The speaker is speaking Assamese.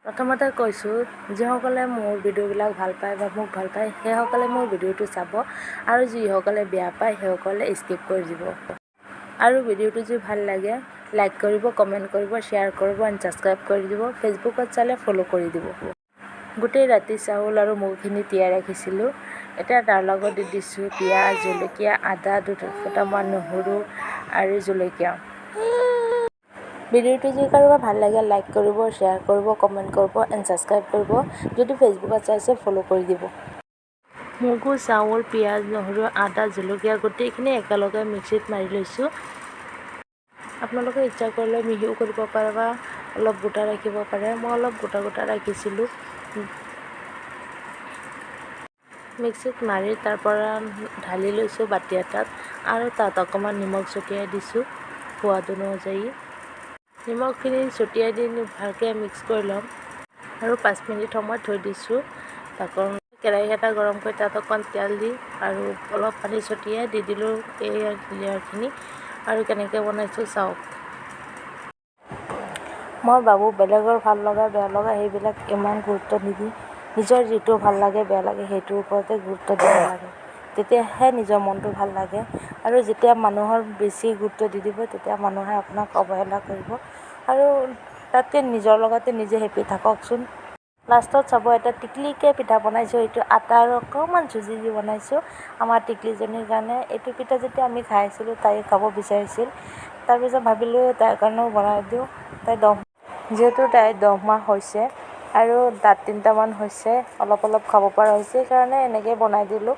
প্ৰথমতে কৈছোঁ, যিসকলে মোৰ ভিডিঅ'বিলাক ভাল পায় বা মোক ভাল পায়, সেইসকলে মোৰ ভিডিঅ'টো চাব আৰু যিসকলে বেয়া পায়, সেইসকলে স্কিপ কৰি দিব। আৰু ভিডিঅ'টো যদি ভাল লাগে, লাইক কৰিব, কমেণ্ট কৰিব, শ্বেয়াৰ কৰিব এণ্ড ছাবস্ক্ৰাইব কৰি দিব। ফেচবুকত চালে ফ'ল' কৰি দিব। গোটেই ৰাতি চাউল আৰু মগুখিনি তিয়াই ৰাখিছিলোঁ। এতিয়া তাৰ লগত দি দিছোঁ পিঁয়াজ, জলকীয়া, আদা, 2 ফুটামান নহৰু আৰু জলকীয়া। ভিডিঅ'টো যদি কাৰোবাৰ ভাল লাগে, লাইক কৰিব, শ্বেয়াৰ কৰিব, কমেণ্ট কৰিব এণ্ড ছাবস্ক্ৰাইব কৰিব। যদি ফেচবুকত চাইছে, ফ'ল' কৰি দিব। মগু, চাউল, পিঁয়াজ, নহৰু, আদা, জলকীয়া গোটেইখিনি একেলগে মিক্সিত মাৰি লৈছোঁ। আপোনালোকে ইচ্ছা কৰিলে মিহিও কৰিব পাৰে বা অলপ গোটা ৰাখিব পাৰে। মই অলপ গোটা গোটা ৰাখিছিলোঁ। মিক্সিত মাৰি তাৰ পৰা ঢালি লৈছোঁ বাতি এটাত আৰু তাত অকণমান নিমখ ছটিয়াই দিছোঁ সোৱাদ অনুযায়ী। নিমখখিনি ছটিয়াই দি ভালকৈ মিক্স কৰি ল'ম আৰু 5 মিনিট সময় থৈ দিছোঁ। ঢাকন কেৰাহী এটা গৰম কৰি তাত অকণমান তেল দি আৰু অলপ পানী ছটিয়াই দি দিলোঁ এই লেয়াৰখিনি। আৰু কেনেকৈ বনাইছোঁ চাওক। মই ভাবোঁ, বেলেগৰ ভাল লগা বেয়া লগা সেইবিলাক ইমান গুৰুত্ব নিদি নিজৰ যিটো ভাল লাগে বেয়া লাগে, সেইটোৰ ওপৰতে গুৰুত্ব দিব লাগে। তেতিয়াহে নিজৰ মনটো ভাল লাগে। আৰু যেতিয়া মানুহৰ বেছি গুৰুত্ব দি দিব, তেতিয়া মানুহে আপোনাক অৱহেলা কৰিব। আৰু তাতকৈ নিজৰ লগতে নিজে হেপী থাককচোন। লাষ্টত চাব, এটা টিকলিকৈ পিঠা বনাইছোঁ। এইটো আটা আৰু অকণমান চুজি দি বনাইছোঁ আমাৰ টিকলিজনীৰ কাৰণে। এইটো পিঠা যেতিয়া আমি খাই আছিলোঁ, তাই খাব বিচাৰিছিল। তাৰপিছত ভাবিলোঁ তাইৰ কাৰণেও বনাই দিওঁ। তাই 10, যিহেতু তাইৰ 10 মাহ হৈছে আৰু দাঁত তিনিটামান হৈছে, অলপ অলপ খাব পৰা হৈছে, সেইকাৰণে এনেকৈ বনাই দিলোঁ।